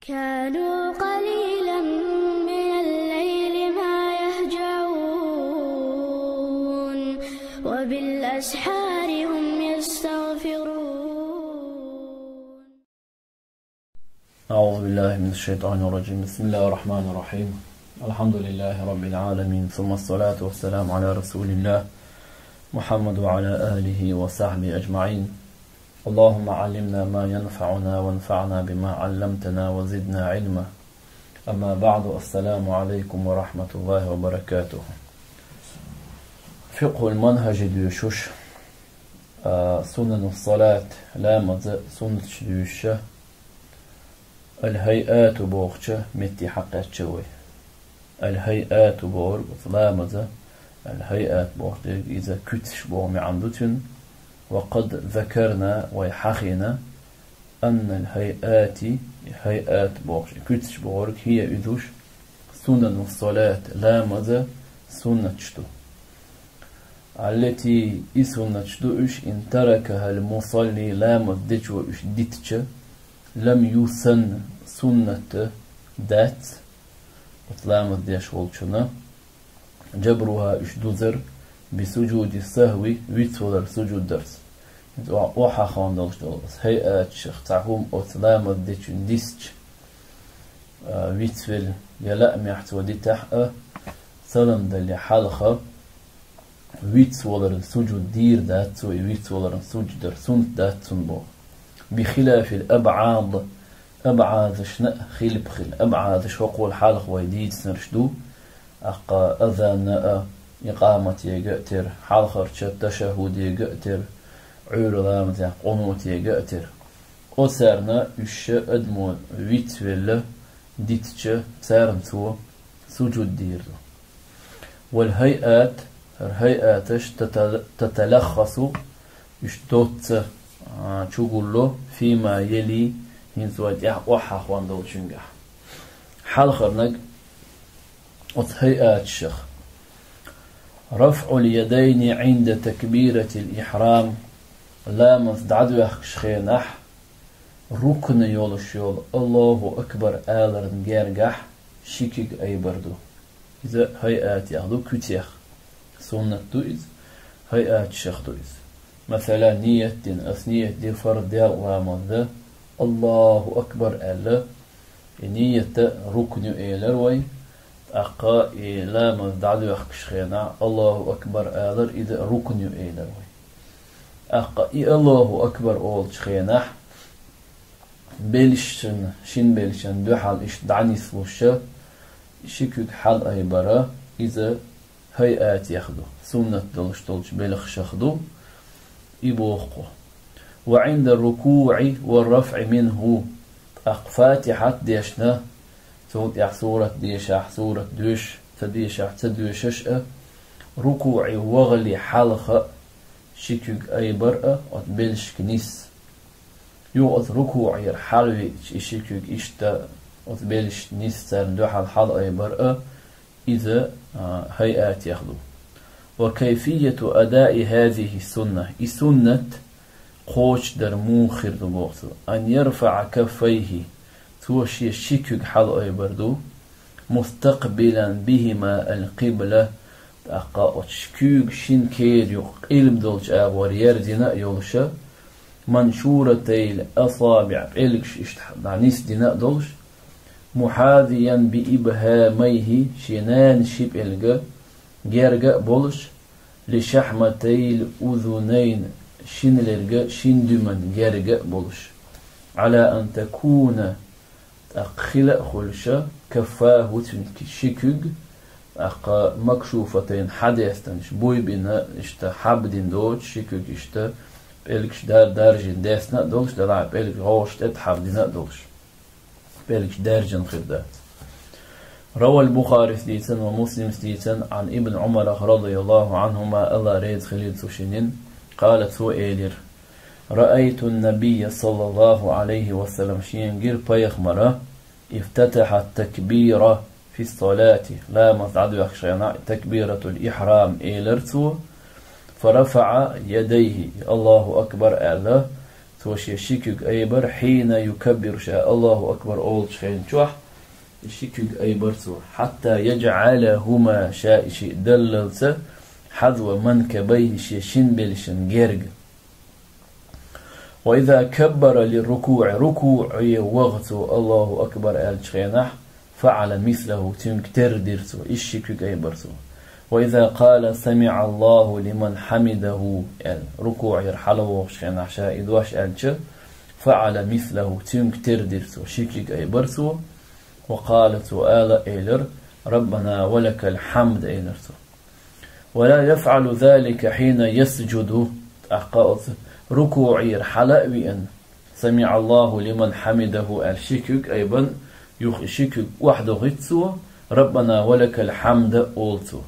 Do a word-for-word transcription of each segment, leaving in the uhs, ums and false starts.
كانوا قليلا من الليل ما يهجعون، وبالأسحار هم يستغفرون. أعوذ بالله من الشيطان الرجيم. بسم الله الرحمن الرحيم. الحمد لله رب العالمين، ثم الصلاة والسلام على رسول الله محمد وعلى آله وصحبه أجمعين. اللهم علمنا ما ينفعنا وانفعنا بما علمتنا وزدنا علما. أما بعد، السلام عليكم ورحمة الله وبركاته. فقه المنهج доьшуш, а, سنن الصلاة, ламаза суннаташ доьшуш, الهيئات бохуча метте хьакхаьча вай. الهيئات бохург ламаза, الهيئات бохург иза куьцаш боху маьӀна ду цуьнан. وقد ذكرنا, вай хьахийна, أن الهيئات, هيئات бохуш, куьцаш бохург, هي, иза уж, سنن الصلاة, ламаза суннаташ ду. التي, и суннаташ ду уж, إن تركها المصلي, ламаз дечо уж дитча, لم يسن, суннат дац оцу ламаз деш волчунна, جبرها, уьш дузар, بسجود السهو, вицвалар сужуд дарца. ХӀинца охьа, охьахонна долуш долу оцу хӀайъаташах цхьа хӀума оцу ламаз дечун дисча, а, вицвелла, я лаамехь цо дитахь а, салам далале хьалха, вицваларан сужуд дийр дац цо, и вицваларан сужуд дар суннат дац цунна боху. بخلاف الأبعاض, абъазашна а хилпа хила. Абъазаш хӀокхул хьалха вай дийцинарш ду, тӀаккха азанна а, икъаматега а тера, хьалхарча ташаххудега а тера, Ӏуьйра ламазех къунутега а тера. Оцарна уьш адамо вицвелла дитча, царна цо сужуд дийр ду. والهيئات, хӀара хӀайъаташ, تتل-, تتلخص, уьш доцца, а, чугулло, فيما يلي, хӀинца вай тӀехь охьахонна долчуьнгахь. Хьалхарниг оцу хӀайъаташах: رفع اليدين عند تكبيرة الإحرام, ламаз дӀадоьхкучу хенахь, рукн йолуш йолу «Аллаху акбар» аларна гергахь ши куьг айбар ду. Иза хӀайъатех ду, куьцех. Суннат ду иза, хӀайъаташах ду иза. Масала, ниет дина, ас ниет дира фарз делкъа ламаз дан, «Аллаху акбар» аьлла, и ниета рукн ю элира вай, тӀаккха и ламаз дӀадоьхкучу хенахь «Аллаху акбар» алар, иза рукн ю элира вай. ТӀаккха и «Аллаху акбар» олучу хенахь, белшашна, шина белшашна дуьхьал иштта дӀанислуш, ши куьг хьалаайбар, иза хӀайъатех ду, суннат долуш долчу белхашах ду, и боху кхо. وعند الركوع والرفع منه, тӀаккха Фатихьат дешна, цул тӀаьхьа сурат дешахь, сурат доьшуш ца дешахь, ца доьшуш а, рукуӀе вахале хьалха а ши куьг айбар а, оцу белшашка нисса. Юха оцу рукуӀера хьалавеъча и ши куьг иштта оцу белшашка нисса царна дуьхьал хьалаайбар а, иза, а, хӀайъатех ду. وكيفية أداء هذه السنة, и суннат кхочушдар муха хир ду боху цо: أن يرفع كفيه, цо шен ши куьг хьалаайбар ду, مستقبلا بهما القبلة, тӀаккха оцу куьйга шина кера юкъа къилба долчу агӀор ерзина а йолуша, منشورتي الأصابع, пӀелгаш иштта дӀанисдина а долуш, محاذيا بإبهاميه, шен нанас ши пӀелга герга а болуш, لشحمتي الأذنين, шина лерга, шина дуьман герга а болуш. على أن تكون, тӀаккха хила а хуьлуша, كفاه, цуьнан ши куьг, тӀаккха مكشوفتين, хьадестанаш, буй бина, иштта хьабдина доцуш, ши куьг иштта пӀелгаш дар-, даржина десна а долуш, делахь пӀелгаш гӀовгӀаш тӀе тӀе хьабдина а долуш. ПӀелгаш даьржина хир дац. روى البخاري, дийцина, ومسلم, дийцина, عن ابن عمر رضي الله عنهما, АллахӀ реза хилийла цу шинна, قال, цо элира: رأيت النبي صلى الله عليه وسلم, шена гира пайхамара, افتتح التكبير في الصلاة, ламаз дӀадоьхкучу хенахь تكبيرة الإحرام элира цо, فرفع يديه, الله أكبر аьлла, Цо шен ши куьг айбар, حين يكبر, ша الله أكبر олучу хенахь, и ши куьг айбар цо, حتى يجعلهما, ша и шиъ даллалца, حذو منكبيه, шен шина белшина герга. وإذا كبر للركوع, рукуъе ваха цо الله أكبر аьллачу хенахь, فعل مثله, цуьнга терра дира цо, и ши куьг айбар цо. وإذا قال سمع الله لمن حمده аьлла, рукуъера хьалавогӀучу хенахь ша и дош аьлча, فعل مثله, цуьнга терра дира цо, ши куьг айбар цо. وقال, цо ала а элира, ربنا ولك الحمد элира цо. ولا يفعل ذلك حين يسجد, тӀаккха оцу рукуъера хьала а веана, سمع الله لمن حمده аьлла ши куьг айбан, юха и ши куьг охьадохуьйту цо, ربنا ولك الحمد олу цо.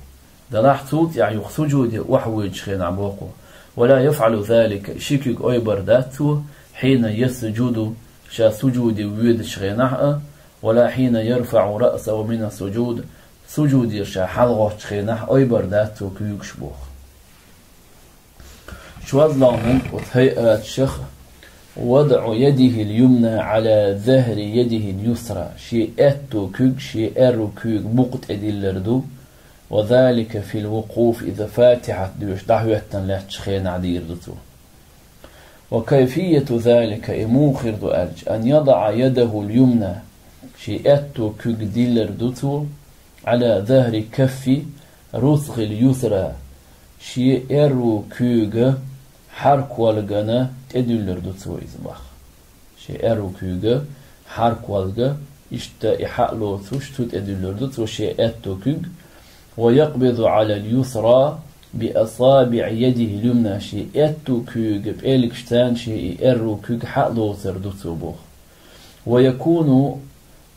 Делахь цул тӀаьхьа юха сужуде охьавоьдучу хенахь боху. ولا يفعل ذلك, ши куьг айбар дац цо, حين يسجد, ша сужуде воьдучу хенахь а, ولا حين يرفع رأسه من السجود, сужудера ша хьалагӀоттучу хенахь айбар дац цо куьйгаш боху. ШозлагӀниг оцу хӀайаташах: وضع يده اليمنى على ظهر يده اليسرى, шен аьтту куьг шен аьрру куьйга букъа тӀе диллар ду, وذلك في الوقوف, иза Фатихьат доьшуш дӀахӀоьттина лаьттачу хенахь дийр ду цо. وكيفية ذلك, и муха хир ду аьлча, أن يضع يده اليمنى, шен аьтту куьг диллар ду цо, على ظهر كف رسغه اليسرى, шен аьрру куьйга хьарколгана тӀедиллар ду цо иза боху. Шен аьрру куьйга хьарколга, иштта и хьа а лоцуш, цу тӀедиллар ду цо шен аьтту куьг. ويقبض على اليسرى بأصابع يده اليمنى, шен аьтту куьйга пӀелгашца шен и аьрру куьг хьа а лоцур ду цо боху. ويكون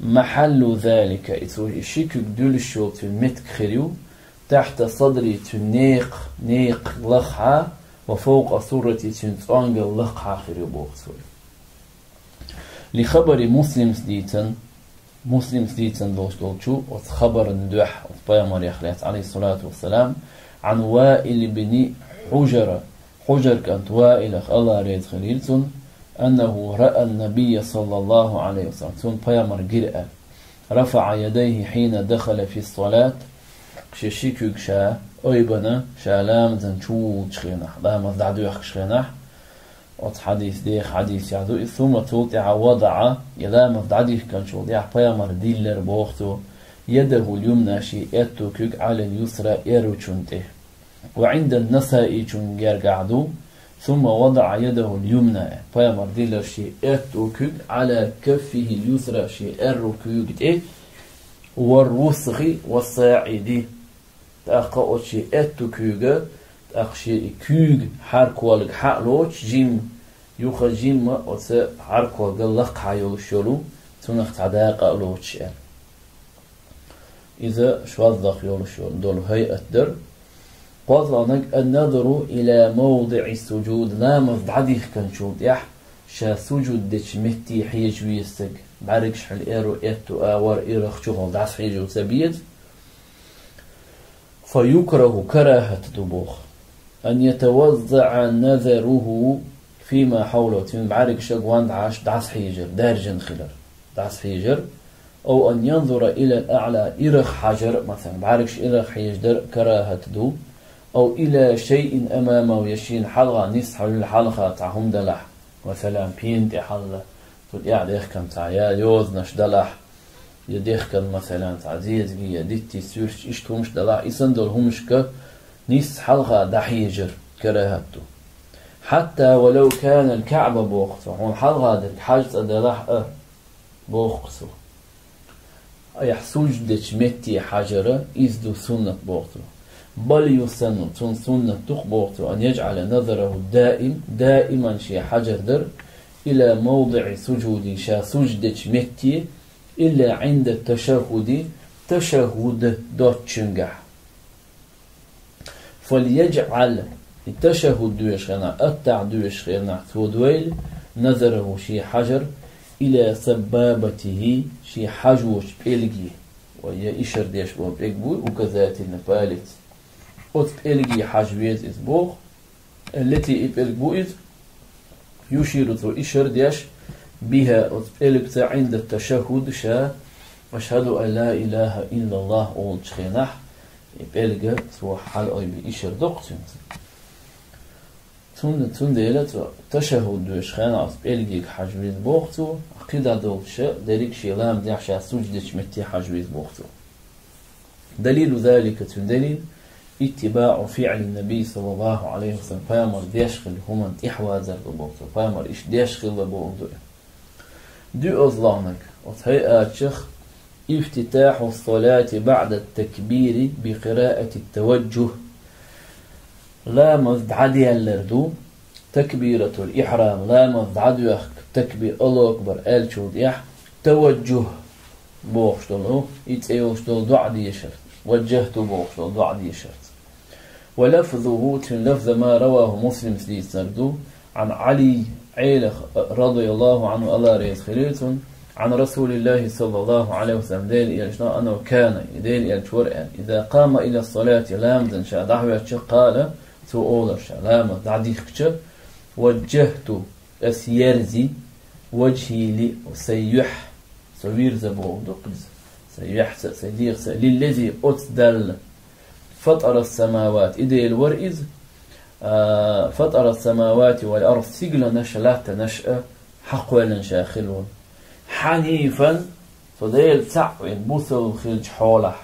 محل ذلك, и цо и ши куьг дуьллуш йолу цуьнан меттиг хир ю, تحت صدره, цуьнан некха, некха лахахьа, وفوق سرته, цуьнан цӀонгал лакхахьа хир ю боху цо. لخبر مسلم дийцина, Муслима дийцина долуш долчу оцу хабарна дуьхьа, оцу пайхамарех лаьцна, عليه الصلاة والسلام, عن وائل بن حجر, Хьужар кӀант Ваилах, АллахӀ реза хуьлийла цунна, أنه رأى النبي صلى الله عليه وسلم, цунна пайхамар гира аьлла, رفع يديه حين دخل في الصلاة, шен ши куьг ша айбина, ша ламазан чу вулучу хенахь, ламаз дӀадоьхкуш хенахь, оцу хьадис, деха хьадис яхь ду иза, ثم, цул тӀаьхьа, وضع, и ламаз дӀадихкинчул тӀаьхьа пайхамар диллар боху цо, يده اليمنى, шен аьтту куьг, على اليسرى, аьрручун тӀе. وعند النسائي, чун гергахь ду, ثم وضع يده اليمنى, пайхамар диллар шен аьтту куьг, على كفه اليسرى, шен аьрру куьйга тӀе, والرسغ والصاعد, тӀаккха оцу шен аьтту куьйга, тӀаккха шен и куьйга хьарколга хьа а лоцуш жимма, юха жимма оцу хьарколга лакхахьа йолуш йолу, цунах цхьа дакъа а лоцуш аьлла. Иза шозлагӀа йолуш йолу долу хӀайат дара. КхозлагӀниг: النظر إلى موضع السجود, ламаз дӀадихкинчул тӀаьхьа ша сужуд дечу метте хьежа веза стаг, бӀаьргаш хьала аьрру, аьтту а, вар а ирах чухула дӀасахьежа ца беза. فيكره, карахӀат ду боху, أن يتوسع نظره فيما حوله, цуьнан бӀаьргаш а гондӀаш дӀасахьежар, даьржина хилар, дӀасахьежар, أو أن ينظر إلى الأعلى, ирах хьажар, масалан, бӀаьргаш ирах хьежадар карахӀат ду, أو إلى شيء أمامه, я шена хьалха, нийсса хьуьлла хьалха цхьа хӀума далахь, масалан, пена тӀе хьалла, цу тӀехь дехкан цхьа я йозанаш далахь, я дехкан, масалан, цхьа зезаги, я дитти суьрташ, иштта хӀумаш далахь, и санна долу хӀумашка нийсса хьалха дӀахьежар карахӀат ду. حتى ولو كان الكعبة, боху цо, хьуна хьалха дерг хьажа цӀа далахь а, боху цо. Айхьа сужуд дечу метте хьажара, иза ду суннат, боху цо. بل يسن, цунна суннат ду-кх, боху цо, أن يجعل نظره الدائم, даиман шен хьажар дар, إلى موضع سجوده, ша сужуд дечу метте, إلا عند التشهد, ташаххуд доцучуьнгахь. فليجعل, и ташаххуд доьшучу хенахь, аттахьият доьшучу хенахь цо дойла, نظره, шен хьажар, إلى سبابته, шен хьажочу пӀелге, вай я ишар деш болу пӀелг буй, указательный палец, оцу пӀелге хьажа веза иза боху, التي, и пӀелг бу иза, يشير, цо ишар деш, بها, оцу пӀелгаца, عند التشهد, ша أشهد أن لا إله إلا الله олучу хенахь, и пӀелг цо хьалаайбе ишар до-кх цуьнца. Цунна, цундела цо ташаххуд доьшучу хенахь оцу пӀелгега хьажа веза боху цо, кхидӀа долчуша дерриг шен ламазехь ша суждачу метте хьажа веза боху цо. دليل ذلك, цуьнан делил, اتباع فعل النبي صلى الله عليه وسلم, пайхамар деш хилла хӀуманна тӀаьхьавазар ду боху цо, пайхамар иштта деш хилла бохург ду и. ДоьалгӀаниг, оцу хӀайатах, افتتاح الصلاة بعد التكبير بقراءة التوجه. Ламаз дӀаделлар ду, такбиратул ихьрам, ламаз дӀадоьхку, такбир, Аллаху акбар аьллачул тӀаьхьа, таважжухӀ бохуш долу, и цӀе йолуш долу доӀа дешарца, ваджжахӀту бохуш долу доӀа дешарца. ولفظه, цуьнан лафза, ما رواه مسلم, дийцинарг ду, عن علي, Ӏелах, رضي الله عنه, Алла реза хуьлийла цунна, عن رسول الله صلى الله عليه وسلم, Делан элчанах, أنه كان, и Делан элча вара аьлла, إذا قام إلى الصلاة, ламазна ша дӀахӀоьттича, قال, цо олура ша, ламаз дӀадихкича, وجهت, ас ерзи, وجهي ли, сайн юьхь, со вирза бохург ду-кх иза, сайн юьхьца а, сайн дегӀаца а, للذي, оцу Далла, فطر السماوات, и Дела вара иза, а, فطر السماوات والأرض, стигланаш а, латтанаш а хьакхоьллина ша хилла волу. حنيفا, со Дела цхьаъ вина, бусалба хиллачу хьолахь.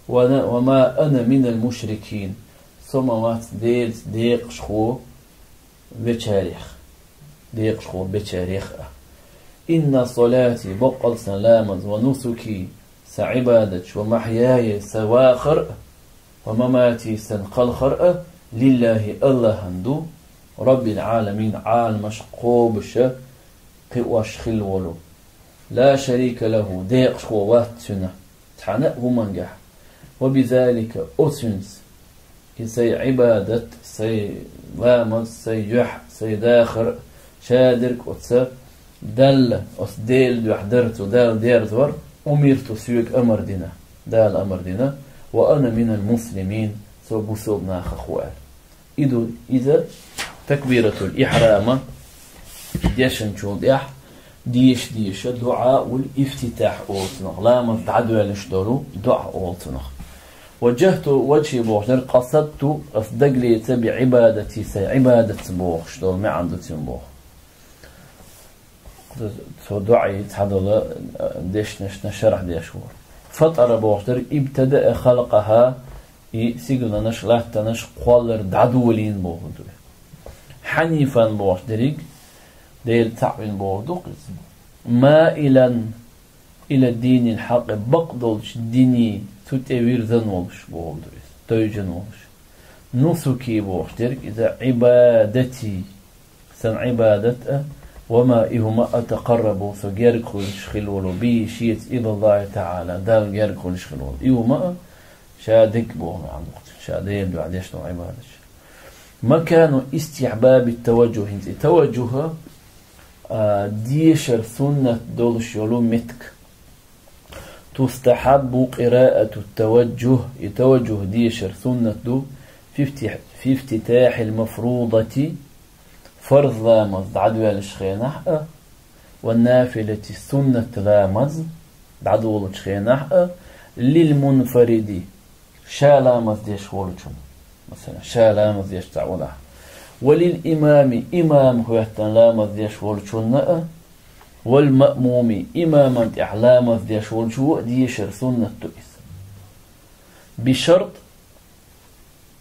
وأنا, وما أنا من المشركين, со ма вац Делаца декъашхо вечарех, декъашхо бечарех а. إن صلاتي, баккъалла сан ламаз, ونسكي, сан Ӏибадаташ, ومحياي, сан вахар а, ومماتي, сан кхалхар а, لله, Аллахьан ду, رب العالمين, Ӏаламаш кхобуш а, кхиош хилла волу. لا شريك له, декъашхо вац цуьнан цхьана а хӀумангахь. وبذلك, оцуьнца, и сайн Ӏибадат, сайн ламаз, сайн юьхь, сайн дахар а, шадерг а оцу Далла, оцу Делан дуьхьа дара цо, Дала дерзор, أمرت, соьга амар дина, Дала амар дина, وأنا من المسلمين, со бусалба нахах ву аьлла. И ду иза такбиратул ихьрама дешначул тӀаьхьа деша-деша дуӀаул ифтитахь олу цунах, ламаз дӀадоьллуш долу дуӀа олу цунах. Ваджахту ваджхи бохуш дара, къасадту, ас дагалеца, би Ӏибадати, сайн Ӏибадатца бохуш долу маьӀна ду цуьнан боху. Цо дуӀа цхьадолу, а, дешнашна шарх деш ву. Фатара бохуш дерг ибтадаа халкъаха, и сигаланаш, латтанаш кхоллар дӀадолийна бохург ду. Хьанифан бохуш дерг Дела цхьаъ вина бохург ду-кх иза. Маилан ила динил хьакъи, бакъдолчу дине цу тӀе вирзан волуш бохург ду иза, тойжан волуш. Нусуки бохуш дерг иза Ӏибадати. Сан Ӏибадат а, ва ма и хӀума а такъаррабу, со герга хуьлуш хила волу, би шеца илаллахӀи таӀала, Далла герга хуьлуш хила волу. И хӀума а ша дерг боху маьӀна ду-кх, ша Делан дуьхьа деш долу Ӏибадаташ. Макану истихьбаби таваджухӀ, хӀинца и таваджухӀ а, а, дешар суннат долуш йолу меттиг. Тустахьаббу къираату таваджухӀ, и таваджухӀ дешар суннат ду, фи ифтих-, фи ифтитахьил мафрудати, фарз ламаз дӀадоьллуш хенахь а, ва нафилати, суннат ламаз дӀадолучу хенахь а, лил мунфариди, ша ламаз деш волчунна. Масала, ша ламаз деш цхьа волахь. Ва лил имами, имам хӀоьттина ламаз деш волчунна а, вал маъмуми, имаман тӀехь ламаз деш волчо а дешар суннат ду иза. Бишарт,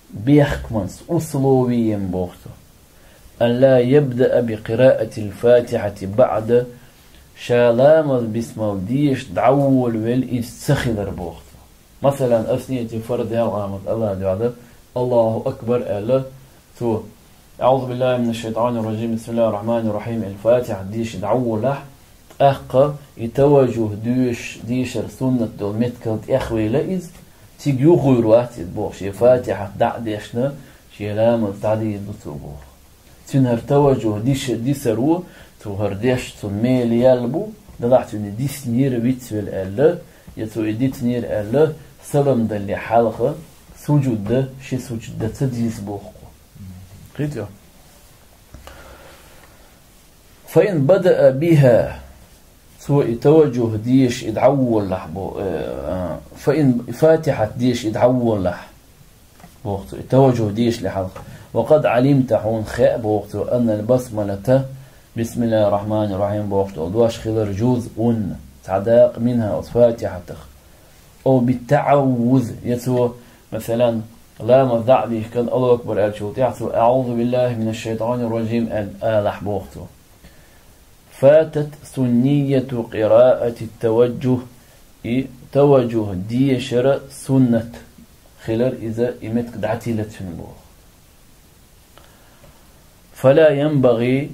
бехкаман, с условием боху цо. Ан ла ябдаа би къираатил фатихьати баъда, ша ламаз бисмал деш дӀаволавелла иза ца хилар боху цо. Масалан, ас нийяте фарз ял гӀамат Аллах дуьхьа дан, Аллаху акбар аьлла, цо, аӀузу биллахи минаш шайтанир ражим, бисмиллахир рахманир рахим, аьлла фатихьа дийши дӀаволахь, тӀаккха и таваджухӀ доьшуш дийшар суннат долу меттигал тӀехвелла иза, цига юхур вац иза боху, шен фатихьат дӀа а дешна, шен ламаз дӀадийр ду цо боху. Цуьнан хӀара таваджухӀ диша-, дисар ву, цо хӀара деш цунна мела ял бу, делахь цуьнан диснера вицвелла аьлла, я цо и дицнера аьлла, салам далле хьалха, сужуд дан, ши сужуд дан ца деза боху. Кхетий? فإن بدأ بها, цо и таваджухӀ деш и дӀаволлахь бо-, э, а, فإن, Фатихьат деш и дӀаволлахь, боху цо, и таваджухӀ дешале хьалха. وقد علمت, хьуна хаьа, боху цо, أن البسملة, بسم الله الرحمن الرحيم бохуш долу дош хилар جزء, цхьа дакъа, منها, оцу Фатихьатах. أو بالتعوذ, я цо, масалан, ламаз дӀа а дихкина, Аллаху акбар аьллачул тӀаьхьа цо, أعوذ بالله من الشيطان الرجيم аьлла, алахь, боху цо. فاتت سنية قراءة التوجه, и таваджухӀ дешара суннат хилар иза, и меттиг дӀатилла цуьнан, боху. فلا ينبغي,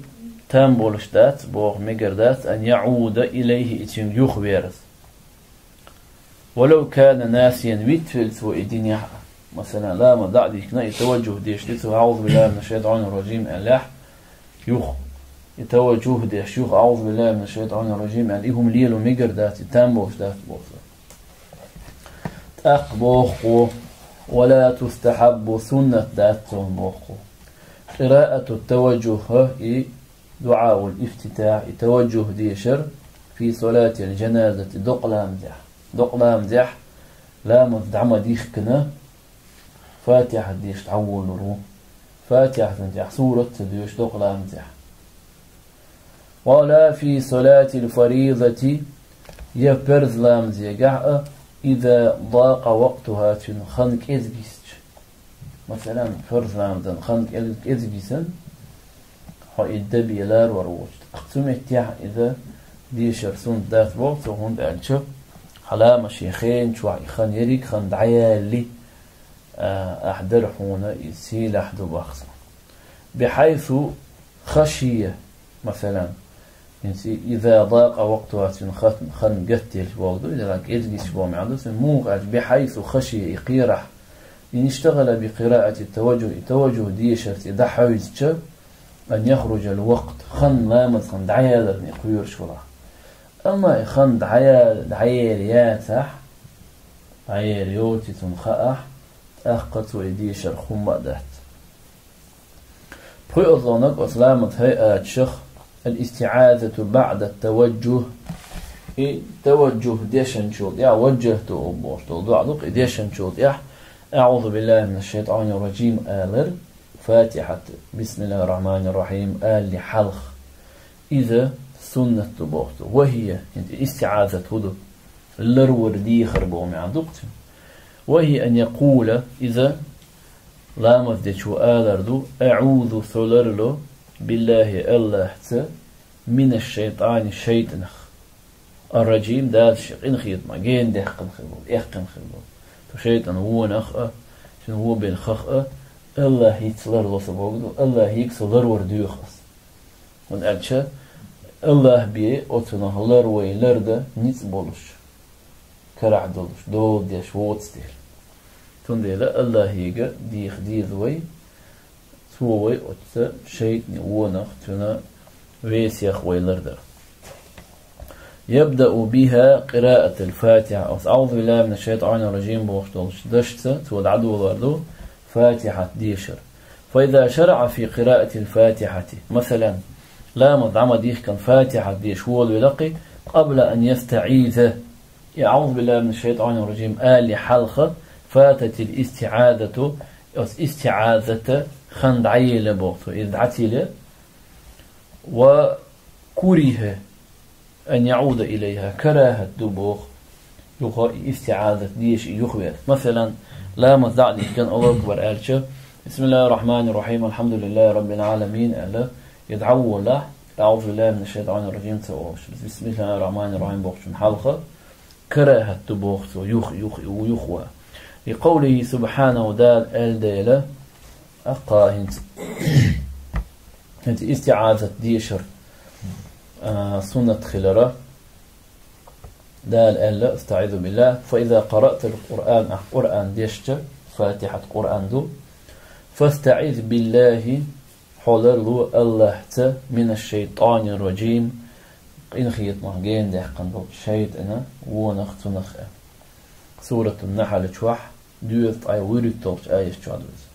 там болуш дац, боху, мегар дац, أن يعود إليه, и цуьнга юхавер иза. ولو كان ناسيا, витвелла цо и динехь а. Масалан, ламаз дӀа а дихкина, и таваджухӀ деш ди цо, أعوذ بالله من الشيطان الرجيم аьллехь, юха. И таваджухӀ деш, юха أعوذ بالله من الشيطان الرجيم аьлла, и хӀума лело мегар дац, и там болуш дац, боху. ТӀаккха боху, ولا تستحب, суннат дац цунна, боху. قراءة التوجه, и дуӀаул ифтитахь, и таваджухӀ дешар, في صلاة الجنازة, докъа ламазехь. Докъа ламазехь, ламаз дӀа ма дихкина, Фатихьат деш дӀаволлур ву. Фатихьатан тӀехь сурат ца доьшу докъа ламазехь. ولا في صلاة الفريضة, я парз ламазегахь а, إذا ضاق وقتها, цуьнан хан кӀезиг йисча. Масалан, парз ламазан хан кӀел-, кӀезиг йисна, хьо и де бен ларор воцуш. Цу меттехь иза дешар суннат дац, боху цо, хӀунда аьлча хьан ламаз шен хенан чохь и хан ерриг а хан дӀаялале, а, ахь дара хьуна и сийлахь ду, боху цо. بحيث خشي, масалан, хӀинца и إذا ضاق وقتها, цуьнан хан, хан гатделча бохург ду, иза кӀезиг йисча боху маьӀна ду, цуьнан муха аьлча, بحيث خشي, и кхерахь, إن اشتغل بقراءة التوجه, и таваджухӀ дешарца и дӀахьевзича, أن يخرج الوقت, хан, ламаз хан дӀаяларна и кхоьруш хилахь. Амма и хан дӀая-, дӀаела яцахь, дӀаела йоций цунна хаахь, тӀаккха цо и дешар хӀумма а дац. ПхоьалгӀаниг оцу ламазан хӀайатех الاستعاذة بعد التوجه. И таваджухӀ дешначул тӀаьхьа, ваджжахӀту бохуш долу доӀа ду-кх, и дешначул тӀаьхьа أعوذ بالله من الشيطان الرجيم алар, Фатихьат, بسم الله الرحمن الرحيم алале хьалха. Иза суннат ду боху цо. وهي, хӀинца истиӀазат хӀун ду? Ларвар дехар боху маьӀна ду-кх цуьнан. وهي أن يقول, иза ламаз дечо алар ду, أعوذ, со ларло, بالله, АллахӀца, من الشيطان, шайтӀанах. الرجيم, Дала шен къинхетамах гена даьккхина хилла волу, эккхина хилла волу. Цу шайтӀан вонах а, цуьнан вон белхах а, АллахӀца ларло со бохург ду, АллахӀца со ларвар доьху аса. ХӀунда аьлча АллахӀ бен оцунах ларвай лардан ницкъ болуш, карахь долуш, дола деш воцу дела. Цундела АллахӀца деха деза вай, цо вай оцу шайтӀан вонах, цуьнан весех вай лардан. يبدأ بها قراءة الفاتحة. Оцу أعوذ بالله من الشيطان الرجيم бохуш долчу дашца цо дӀадолор ду Фатихьат дешар. فإذا شرع في قراءة الفاتحة. Масалан, ламаз дӀа ма дихкина Фатихьат деш волавелла-кх, قبل أن يستعيذ. И أعوذ بالله من الشيطان الرجيم алале хьалха فاتت الاستعاذة, оцу истиӀазата хан дӀаелла боху цо, иза дӀатилла. وكره أن يعود إليها, карахӀат ду боху, юха и истиӀазат деша и юхавер. Масалан, ламаз дӀа а дихкина, Аллаху акбар аьлча, بسم الله الرحمن الرحيم، الحمد لله رب العالمين аьлла, и дӀаволлахь, أعوذ بالله من الشيطان الرجيم ца олуш, بسم الله الرحمن الرحيم бохучун хьалха, карахӀат ду боху цо, юха, юха, юха ван. لقوله سبحانه, Дала аьлла дела, аккха хӀинца, хӀинца истиӀазат дешар, а, суннат хилара, Дала аьлла, أستعيذ بالله, فإذا قرأت القرآن, ахь Къуръан дешча, Фатихьат Къуръан ду, فاستعذ بالله, хьо ларло АллахӀца, من الشيطان الرجيم, къинхетамах гена даьккхина долчу шайтӀанан вонах, цунах а. Суратун-Нахьл чохь, доьзткъе вуьрхӀитталгӀачу аят чохь ду иза.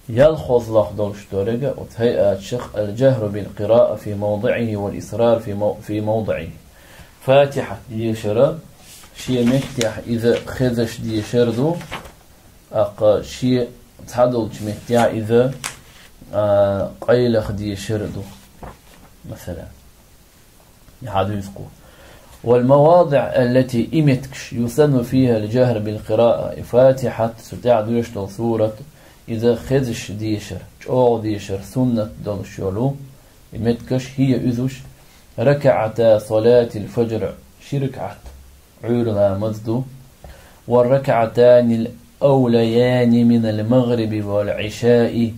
ЯлхолгӀа долуш дерг оцу хӀайатех: الجهر بالقراءة في موضعه والإسرار في مو-، في موضعه. Фатихьат дешар шен меттехь иза хезаш дешар ду, тӀаккха шен цхьадолчу меттехь иза, а, къайлаха дешар ду. Масала, хьадуьйцу кху. والمواضع التي, и меттигаш, يسن فيها الجهر بالقراءة, и Фатихьат, цу тӀехь доьшуш долу сурат, иза хезаш дешар, чӀогӀа дешар суннат долуш йолу, и меттигаш, هي, уьш, ركعتا صلاة الفجر, ши ракаӀат Ӏуьйра ламаз ду, والركعتان الأوليان من المغرب والعشاء,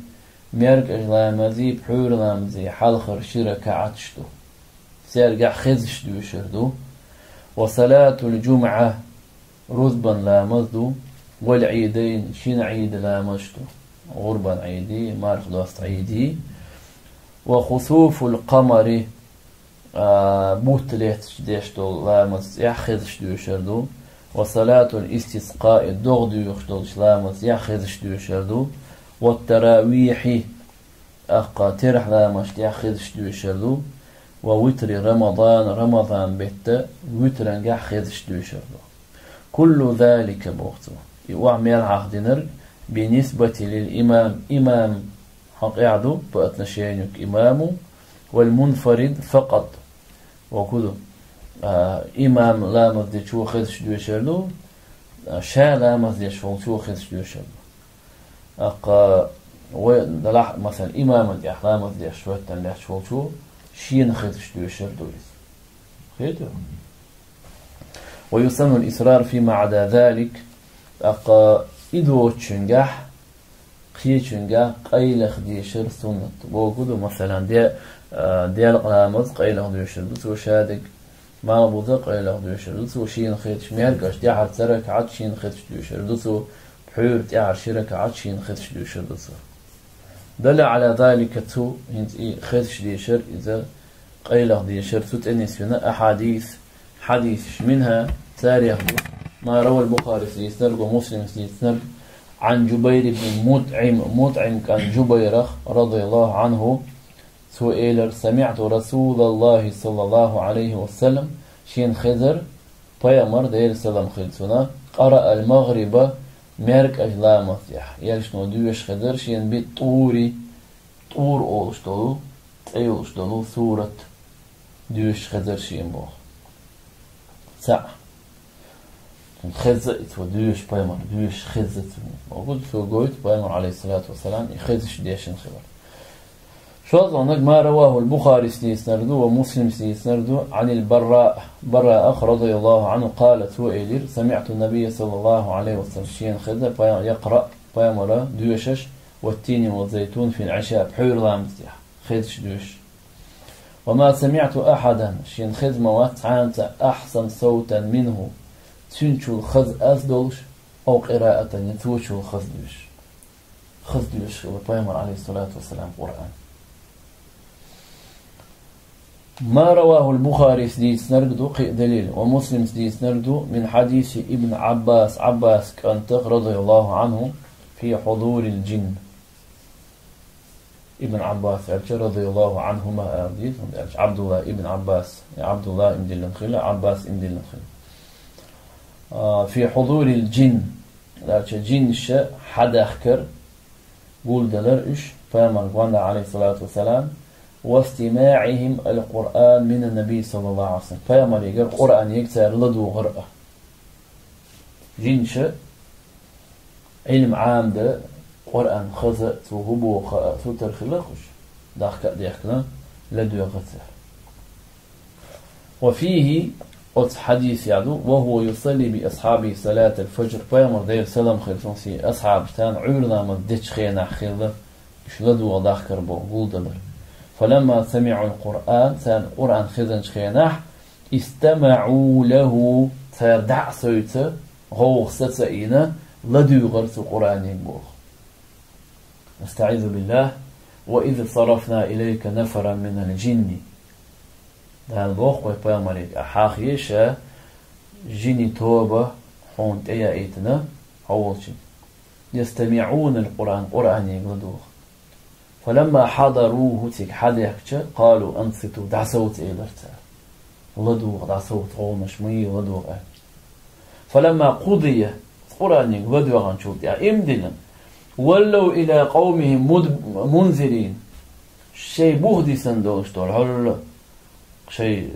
маьркӀажа ламазий, пхьуьйра ламазий хьалхара ши ракаӀаташ ду. Цаьргахь хезаш доьшар ду. وصلاة الجمعة, рузбан ламаз ду. والعيدين, шина Ӏийда ламазаш ду. ГӀурбан Ӏийдий, марха доста Ӏийдий. وخسوف القمر, а, бутт лецча деш долу ламаз цӀехь хезаш доьшар ду. وصلاة الاستسقاء, догӀа доьхуш долчу ламаз цӀехь хезаш доьшар ду. والتراويح, тӀаккха терахь ламазаш тӀехь хезаш доьшар ду. ووتر رمضان, Рамадан беттан витрангахь хезаш доьшар ду. كل ذلك, боху цо, и охьа мел хьахдинарг, بالنسبة للإمام, имам хьокъехь ду, по отношению к имаму, والمنفرد فقط. Ва куду, а, имам ламаз дечо хезаш доьшар ду, а, ша ламаз деш волчо хезаш доьшар ду. ТӀаккха вай далахь, масала, имаман тӀехь ламаз деш веттан лаьтташ волчо шена хезаш доьшар ду иза. Хетий? ويسن الإسرار فيما عدا ذلك, тӀаккха и доцучуьнгахь, кхечуьнгахь къайлаха дешар суннат. Боху ду, масала, де-, а, делкъа ламаз къайлаха доьшар ду цо шадерг, малхбуза къайлаха доьшар ду цо шена хеташ, маьркӀаж тӀехьара цхьа ракаӀат шена хеташ доьшар ду цо, пхьуьйра тӀехьара ши ракаӀат шена хеташ доьшар ду цо. دل على ذلك, цу хӀинца и хезаш дешар, иза къайлаха дешар, цу тӀе нисвина أحاديث, хьадисаш, منها, царех ду, ما رواه البخاري, дийцинарг, ومسلم, дийцинарг, عن جبير بن مطعم, МутӀим кӀант Жубайрах, رضي الله عنه, цо элира: سمعت رسول الله صلى الله عليه وسلم, шена хезара Пайхамар, Делера салам хуьлда цунна, قرأ المغرب, маьркӀаж ламаз тӀехь, элчано доьшуш хезара шена, بالطور, ТӀур олуш долу, цӀе йолуш долу сурат доьшуш хезара шена боху. ЦаӀ. Хеза а цо доьшуш, Пайхамар доьшуш хеза цо. Боху, цо гойту Пайхамар, алейхиссалату вассалам, и хезаш дешна хилар. ШолгӀаниг, ما رواه البخاري, дийцинарг ду, ومسلم, дийцинарг ду, عن البراء, Бараах, رضي الله عنه, قال, цо элира: سمعت النبي صلى الله عليه وسلم, шена хеза Пай-, يقرأ, Пайхамара доьшуш, والتين والزيتون في العشاء, пхьуьйра ламаз тӀехь хезаш доьшуш. وما سمعت أحدا, шена хеза ма вац цхьанца, أحسن صوتا منه, цуьнчул хаза аз долуш, أو قراءة, я цочул хаза доьшуш. Хаза доьшуш хилла Пайхамар, алейхиссалату вассалам, Къуръан. ما رواه البخاري, дийцинарг ду, кхин а далил, ومسلم, дийцинарг ду, من حديث ابن عباس, Ӏаббас кӀантах, رضي الله عنه, في حضور الجن. Ибн Ӏаббас аьлча, رضي الله عنهما аьлла дийца, хӀунда аьлча Ӏабдулла ибн Ӏаббас, Ӏабдулла имдиллина хилла, Ӏаббас имдиллина хилла. А, في حضور الجن, аьлча, жинаш хьадахкар гулдалар уьш, Пайхамар гонда, алейхиссалату вассалам, واستماعهم القرآن من النبي صلى الله عليه وسلم. Пайхамарегара Къуръанега цара ладугӀар а. Жинаш Ӏилма Ӏамда, Къуръан хаза, цо хӀун боху хаа, сутара хилла уьш, дахка а дехкина, ладоьгӀа цара. وفيه, оцу хьадисехь ду, وهو يصلي بأصحابه صلاة الفجر, Пайхамар, Делера салам хуьлда цунна, шен асхьабашца Ӏуьйра ламаз дечу хенахь хилла, уьш ладоьгӀа дахкар боху, гулдалар. فلما سمعوا القرآن, царна Къуръан хезначу хенахь, استمعوا له, цара дӀа а севца, гӀовгӀа саца а йина, ладуьйгӀира цу Къуръанега боху. أستعيذ بالله. وإذ صرفنا إليك نفرا من الجن. Дала боху вай Пайхамарга: ахь хьахийша жинийн тоба хьуна тӀеяийтина, хьо волчу. يستمعون القرآن, Къуръанега ладувгӀа. فلما حضروه, цига хьадаьхкача, قالوا أنصتوا, дӀасовца, элира цара. ЛадувгӀа, дӀасовца, гӀовгӀанаш ма е, ладувгӀа, аьлла. فلما قضي, Къуръанега ладоьгӀначул тӀехьагӀа, им диллина, ولوا إلى قومهم مد-, منذرين, шоай бух дисина долаш дола хьолла, шоай,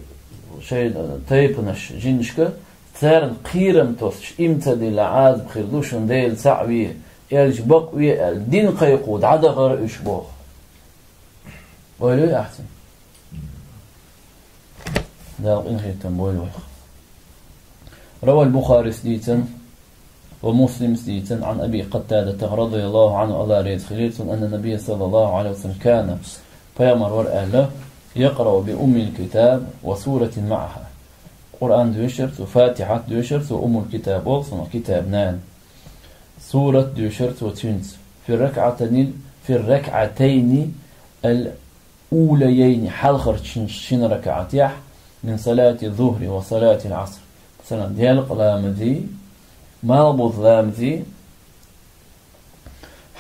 шоай тайпанаш, жинашка, царна кхерам тосуш, им ца дилла Ӏазап хир ду шуна, Дела цаӀ ве, аьлча бакъ ве аьлла, дин кхайкхо дӀадахар уьш, боху. Ойла йой ахь цунна? Дала къинхетам бойла вайх. روى البخاري, дийцина, ومسلم, дийцина, عن أبي قتادة رضي الله عنه, АллахӀ реза хилийла цунна, أن النبي صلى الله عليه وسلم كان, пайхамар вара аьлла, يقرأ بأم الكتاب وسورة معها. Къуръан доьшура цо, Фатихьат доьшура цо, Уммул-Китаб олу цунах, китаб нана. Сурат доьшура цо цуьнца. في الركعتين, في الركعتين الأوليين, хьалхарчу шин, шина ракаӀатехь, من صلاة الظهر وصلاة العصر. Масала, делкъа ламазий, малхбуза ламазий,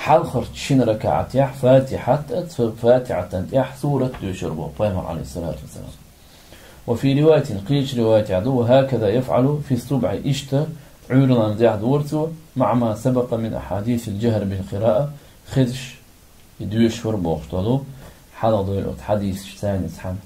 хьалхарчу шина ракаӀатехь Фатихьат а, цу Фатихьатан тӀехь сурат доьшура боху пайхамар, عليه الصلاة والسلام. وفي رواية, кхечу риваятехь ду, وهكذا يفعل في الصبح, иштта Ӏуьйра ламазехь дора цо, مع ما سبق من أحاديث الجهر بالقراءة, хезаш и доьшуш вара бохуш долу, хьалха дойла оцу хьадисаш царна цхьаьна.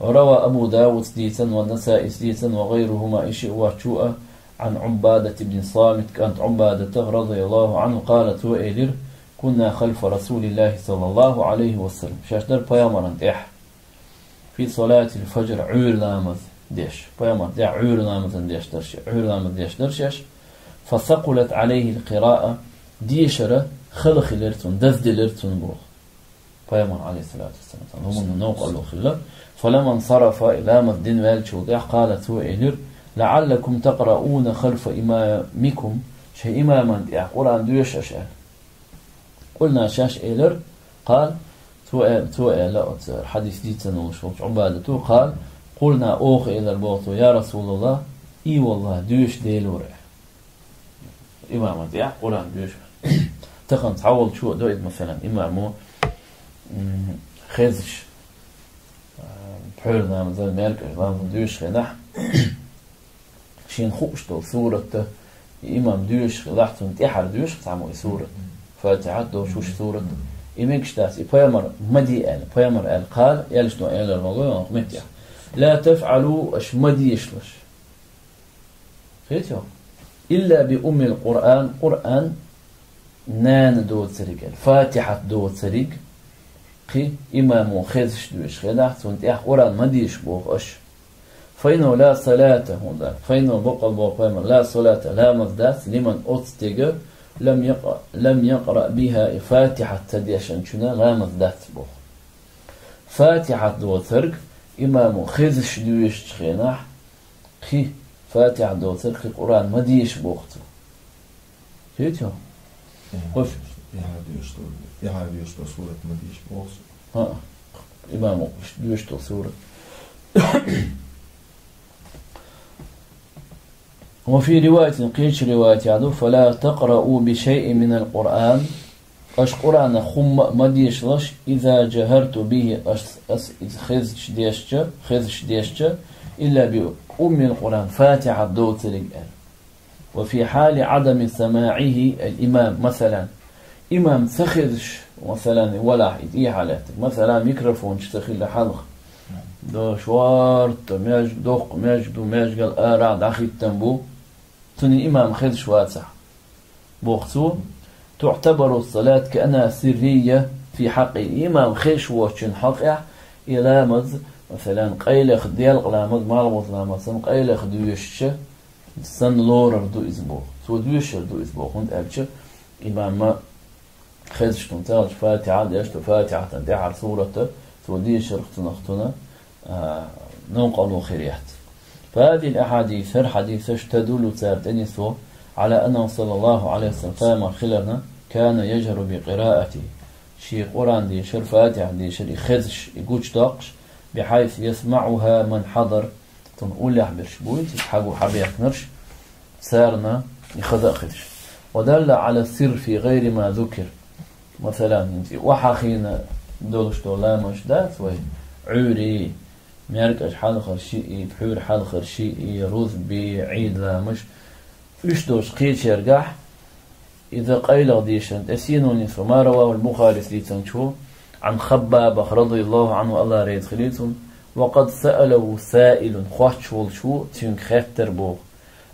روى أبو داود, дийцина, والنسائي, дийцина, وغيرهما, и шиъ воцчо а, عن عبادة بن الصامت, кӀант Ӏубадатах, رضي الله عنه, قال, цо элира, كنا خلف رسول الله صلى الله عليه وسلم. Шаьш дара пайхамаран тӀехь. في صلاة الفجر, Ӏуьйра ламаз деш. Пайхамар тӀехь Ӏуьйра ламазан деш дара шаьш, Ӏуьйра ламаз деш дара шаьш. فثقلت عليه القراءة, дешар хала хилира цунна, даздилира цунна боху. Пайхамар, عليه الصلاة والسلام, цхьана хӀуманна новкъарло хилла. فلما انصرف, и ламаз дина ваьллачул тӀехь, قال, цо элира, لعلكم تقرؤون خلف إمامكم, шайн имаман тӀехь Къуръан доьшу аша, аьлла. قلنا, шаьш элира, قال, цо а-, цо аьлла оцу хьадис дийцина волуш волчу Ӏубадато, قال, قلنا, оха элира боху цо, يا رسول الله, и, валлахӀи, доьшу Дела вара. Имаман тӀехь Къуръан доьшу. Тахана цхьаволчо а до иза, масалан, имамо, м, хезаш, а, пхьуьйра ламазан, маьркӀажа ламазан доьшучу хенахь, шена хууш долу сурат, и имам доьшуш хилахь, цунна тӀаьхьара доьшу цхьаммо и сурат. Фатихьат долуш сурат. И мегаш дац, и пайхамар ма де аьлла, пайхамар аьлла, قال, аьллачу дан элира ван гой ван меттехь. لا تفعلوا, аша ма дешалаш. Хетий хьо? إلا بأم القرآن, Къуръан нана доцуриг аьлла, Фатихьат доцуриг, кхин имамо хезаш доьшу хенахь, цунна тӀехь Къуръан ма деша боху аша. فإنه لا صلاة, хӀунда, فإنه, бакъал боху пайхамар, لا صلاة, ламаз дац, لمن, оцу стеган, لم يق-, لم يقرأ بها, и Фатихьат ца дешначунна ламаз дац боху. Фатихьат доцург имамо хезаш доьшучу хенахь, кхин Фатихьат доцург, кхин Къуръан ма деша боху цо. Хетий хьо? ТӀаьхьа доьшу, тӀаьхьа доьшу, тӀаьхьа доьшу сурат ма деша боху цо. ХӀаъ. Имамо доьшу сурат. وفي رواية, кхечу риваятехь ду, فلا تقرؤوا بشيء من القرآن, аша Къуръанах хӀумма а ма дешалаш, إذا جهرت به, ас, ас иза хезаш дешча, хезаш дешча, إلا بأم القرآن, Фатихьат доцуриг аьлла. وفي حال عدم سماعه الإمام, масалан, имам ца хезаш, масалан, и валахь, и тӀехьа лаьттиг, масалан, микрофонаш ца хилла хьалха. До шорта, маьждиг, доккха маьждиг ду, маьждигал арахь дӀахӀиттина бу, цунна имам хезаш вацахь, боху цо, تعتبر الصلاة كأنها سرية في حقه. Имам хезаш воцучун хьокъехь, и ламаз, масалан, къайлаха делкъа ламаз, малхбуза ламаз санна, къайлаха доьшуш санна лорур ду иза боху. Цо доьшур ду иза боху, хӀунда аьлча имамма хезаш ду, цаьлча Фатихьа деш ду, Фатихьатан тӀаьхьара сурата цо дешарх цунах цунна, а, новкъарло хир яц. فهذه الأحاديث, хӀара хьадисаш, تدل, цара тӀенисво, على أنه صلى الله عليه وسلم, пайхамар хиларна, كان يجهر بقراءته, шен Къуръан дешар, Фатихьа дешар, и хезаш, и гучудоккхуш, بحيث يسمعها من حضر, цунна уллехь берш буй, цига хьагу хьабехнарш, царна и хаза а хезаш. ودل على السر في غير ما ذكر. Масала, хӀинца и охьахиъна долуш долу ламазаш дац вай, Ӏуьйрий, маьркӀаж хьалхара шиъ, пхьуьйра хьалхара шиъ, рузбий, Ӏийд ламазаш, уьш долуш кхечаьргахь, иза къайлаха дешан тӀе сийно нисо, ма равахул Бухарис дийцинчу, Ӏан Хаббабах, радияллаху Ӏанху, Алла реза хилийта цунна, ва къад саъалаху саилун, хоттуш волчо цуьнга хаьттира боху: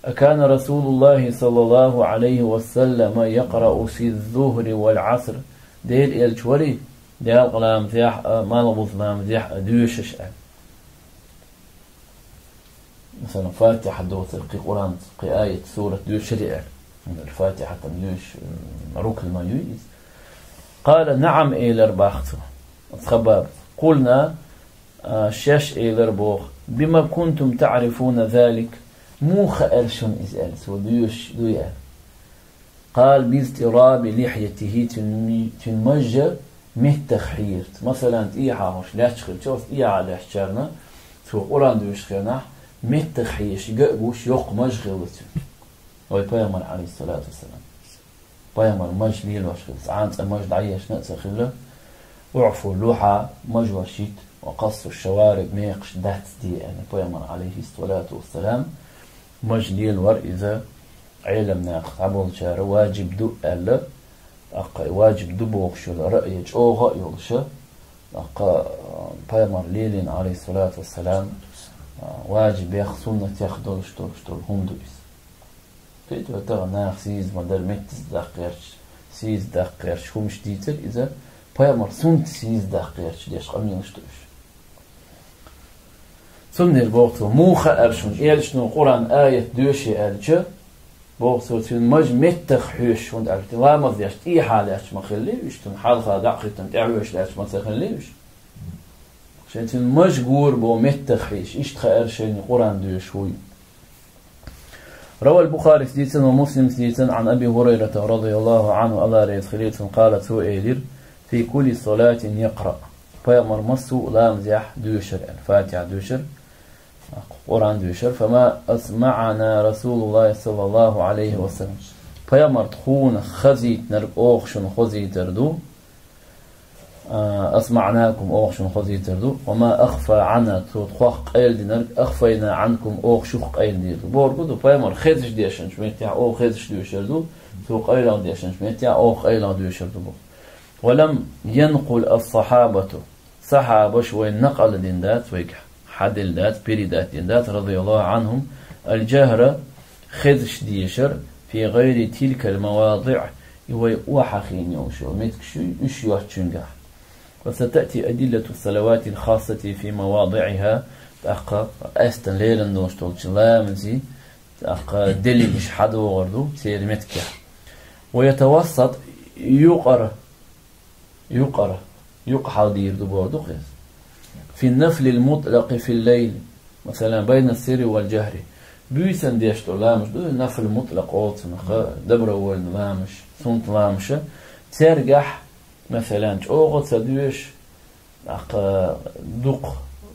«Акана Расулуллахи саллаллаху Ӏалайхи ва саллама якърау фи зухри вал Ӏаср?» Дела элча варий, делкъа ламазехь а, малхбуза ламазехь а доьшуш аьлла. Масала, Фатихьа доцург кхин Къуръан, кхин аят, сурат доьшур ю аьлла. Фатихьа там доьшуш, м, рукн ма ю иза. Къала: «НаӀам», — элира боху цо, оцу Хаббабас. «Къулна», а, шаьш элира боху: «Бима кунтум таӀрифуна залик?» Муха хаьара шуна иза аьлла, цо доьшуш дуй аьлла. Къала: «Бизтираби лихьятихи», цуьнан, цуьнан маж меттах хьийрца. Масала, тӀехьа хӀорш лаьтташ хилча, оцу тӀехьа лаьттачарна цо Къуръан доьшучу хенахь меттах хьийзаш, ган а гуш, йоккха маж хилла цуьнан. Вай пайхамар, Ӏалайхиссалату вассалам. Пайхамар маж лелош хилла, цкъа а цкъа маж дӀаешна а ца хилла. «УӀфу лухьа», мажош йита, «ва къассу шавариб», мекхаш дацде аьлла пайхамар, Ӏалайхиссалату вассалам. Маж лелор иза Ӏеламнаха цхьаболчара ваджиб ду аьлла, тӀаккха и ваджиб ду бохуш йолу раъй чӀогӀа а йолуша, тӀаккха, а, пайхамар лелийна, Ӏалайхиссалату вассалам, а, ваджибех, суннатех долуш долуш долу хӀума ду иза. Кхетий, тахана наха сийсаз ма дара, меттаца даккха гӀерташ, сийсаз даккха гӀерташ хӀумаш дийцар иза, пайхамар сунца сийсаз даккха гӀерташ деш къамелаш ду уьш. Цундела боху цо, муха хаьара шуна, элчано Къуръан аят доьший аьлча, боху цо, цуьнан маж меттах хьоьшуш, хӀунда аьлча ламаз деш тӀехьа лаьтташ ма хиллий уьш, цунна хьалха дӀа а хӀиттина тӀаьхьоьжуш лаьтташ ма ца хиллий уьш. Шайн цуьнан маж гора боху меттах хьийзаш, иштта хаьара шайна Къуръан доьшуш вуй. Равал Бухарис дийцина ва Муслимс дийцина Ӏан Аби Хурайрата, радияллаху Ӏанху, Алла реза хилийта цунна, къала, цо элира: «Фи кулли салатин якъра». Пайхамар массо а ламазехь доьшура аьлла, Фатихьа доьшура, Къуръан доьшура. «Фама асмаӀана Расулуллахи саллаллаху Ӏалайхи ва саллам». Пайхамар тхуна хазийтинарг оха шуна хозийтар ду. А, «асмаӀнакум», оха шуна хозийтар ду. «Ва ма ахфа Ӏанна», цо тхох къайладинарг, «ахфайна Ӏанкум», оха шух къайладийр ду. Бохург ду, пайхамар хезаш дешначу меттехь оха хезаш доьшур ду, цо къайлаха дешначу меттехь оха къайлаха доьшур ду боху. «Ва лам янкъул ас-сахьабату», сахьабаш вайн накъал дина дац вайга, хьаделла дац, передать дина дац, радияллаху Ӏанхум, «ал-джахра», хезаш дешар, «фи гӀайри тилкал мавадиӀ», и вай охьахиъна йолуш йолу меттигаш ю, уьш йоцучуьнгахь. «Ва сатаъти адиллату салаватил хассати фи мавадиӀиха», тӀаккха къаьстина лерина долуш долчу ламазийн, тӀаккха делилаш хьадогӀур ду церан меттигехь. «Ва ятавассат», юкъара, юкъара, юкъа хьалдийр ду бохург ду-кх иза. «Фи нафлил мутӀлакъи фил лайл», масалан, «байна сирри вал джахри». Буьйсанна деш долу ламаз ду, нафл мутӀлакъ олу цунах, добровольный ламазаш, суннат ламазаш. Цергахь, масалан, чӀогӀа ца доьшу, тӀаккха дукха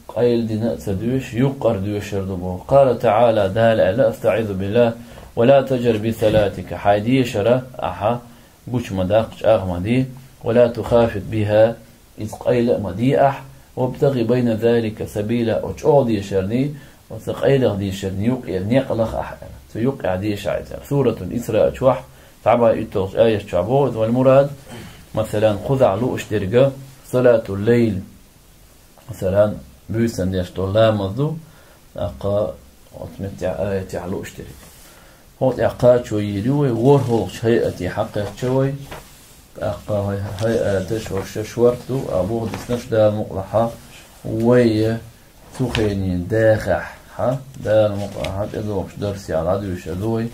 къайладина а ца доьшу, юккъара доьшур ду боху. Къала таӀала, Дала аьлла: «АстаӀизу биллахӀ, ва ла таджхар би салатика», хьайн дешар ахьа гучу ма даккха, чӀагӀ ма де, «ва ла тухафит биха», иза къайла а ма де ахь, «вабтагӀи байна залика сабила», оцу чӀогӀа дешарний, оцу къайлаха дешарний юкъера некъ лаха ахь аьлла. Цу юкъехь деша ахь иза аьлла. Суратул Исраъ чохь цхьа бӀе итталгӀачу аят чохь боху иза, вал мурад, масалан, кхузахь лууш дерг салатул лайл, масалан, буьйсанна деш долу ламаз ду, тӀаккха оцу меттехь аятехь лууш дерг. ХӀокху тӀехь кхачо йийр ю вай, ворхӀалгӀачу хӀайате хьакхаьчча вай, тӀаккха хӀай-, хӀайаташ хӀорш шорта ду, а боху диснарш Дала мукъалахь вай цу хенийн дахахь, хьа, Дала мукъалахь тӀедогӀучу дарсехь дӀадоьшур ду вай.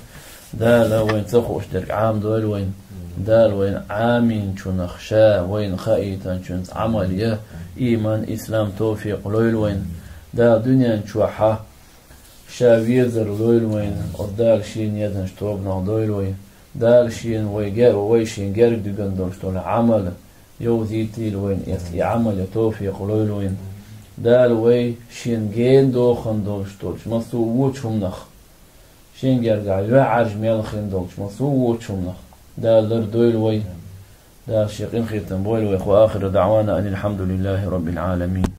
Дала вайна ца хууш дерг Ӏамадойла вайна. Дала вайна Ӏамийначунах ша вайна хаийтинчуьнца Ӏамал ян, ийман, ислам, товфикъ лойла вайна. Дала дуьнен чохь ша везар лойла вайна, оцу Дала шена езначу тобанах дойла вай. Дала шена вай гер-, вай шена герга дуьгун долуш долу Ӏамал йовзийтийла вайна, эцу и Ӏамал ян товфикъ лойла вайна. Дала вай шена гена дохун долуш долчу массо а вочу хӀуманах шен гергахь ваьӀарж мел хин долчу массо а вочунах. Дала лардойла вай. Дала шен къинхетам бойла вай. وآخر دعوانا أن الحمد لله رب العالمين.